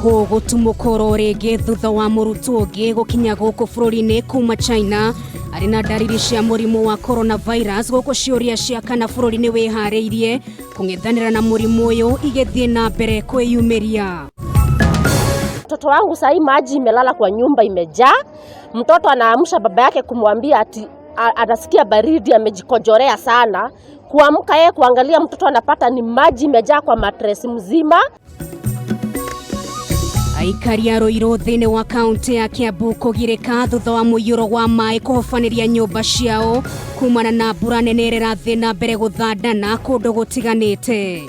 WHO gũtumũka oro rĩngĩ thutha wa mũrutwo ũngĩ gũkinya gũkũ bũrũri-inĩ kuma China arĩ na ndariri cia mũrimũ wa coronavirus, gũkũ ciũria cia kana bũrũri nĩ wĩharĩirie kũng'ethanĩra na mũrimũ ũyũ igĩthiĩ na mbere kwĩyumĩria. Mtoto wangu sahii maji imelala kwa nyumba imejaa. Mtoto anaamsha baba yake kumwambia ati anasikia baridi, amejikojorea sana. Kuamka yeye kuangalia mtoto anapata ni maji imejaa kwa mattress mzima. Aikari a Ruiru thĩinĩ wa kaunti ya Kiambu kũgirĩka thutha wa mũiyũro wa maĩ kũhobanĩria nyũmba ciao kumana na mbura nene ĩrĩa ĩrathiĩ na mbere gũthandana kũndũ gũtiganĩte.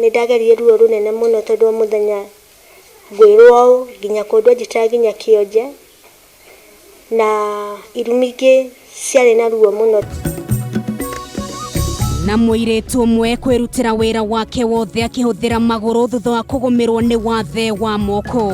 Nĩ ndagerire ruo rũnene mũno tondũ o mũthenya ngwĩrwo ũũ nginya kũndũ anjĩtaga nginya kĩonje na irumi ingĩ ciarĩ na ruo mũno. Na mũirĩtu ũmwe kwĩrutĩra wĩra wake wothe akĩhũthĩra magũrũ thutha wa kũgũmĩrwo nĩ wathe wa moko.